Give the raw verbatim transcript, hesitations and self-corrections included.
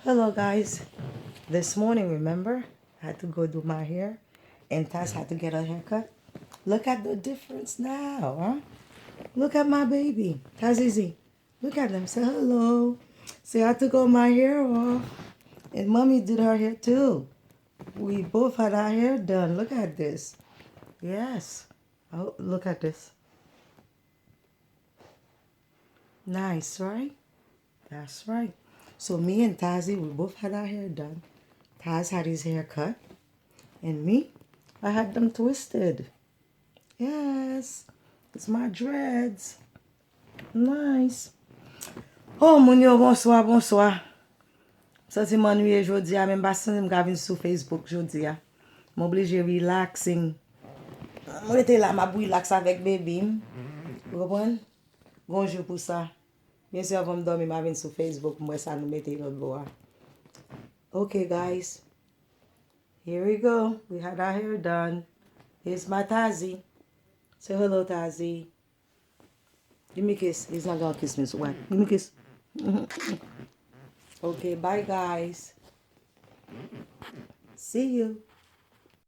Hello, guys. This morning, remember, I had to go do my hair, and Taz had to get a haircut. Look at the difference now, huh? Look at my baby, Tazizi. Look at them. Say hello. Say I took all my hair off, and mommy did her hair too. We both had our hair done. Look at this. Yes. Oh, look at this. Nice, right? That's right. So me and Tazi, we both had our hair done. Taz had his hair cut. And me, I had them twisted. Yes. It's my dreads. Nice. Oh, moun yo, bonswa, bonswa. M santi m annuiye jodi a, men m pa santi m ka vin sou Facebook jodi a. M oblije relaxing. M rete la, m ap relax avèk baby m. Ou konprann? Gon jou pou sa. Byen si anvan m dòmi, m a vin sou Facebook, m wè sa nou mete lòt bò a. Okay, guys. Here we go. We had our hair done. Here's my Tazi. Say hello, Tazi. Give me a kiss. He's not gonna kiss me, so what? Give me a kiss. Okay, bye, guys. See you.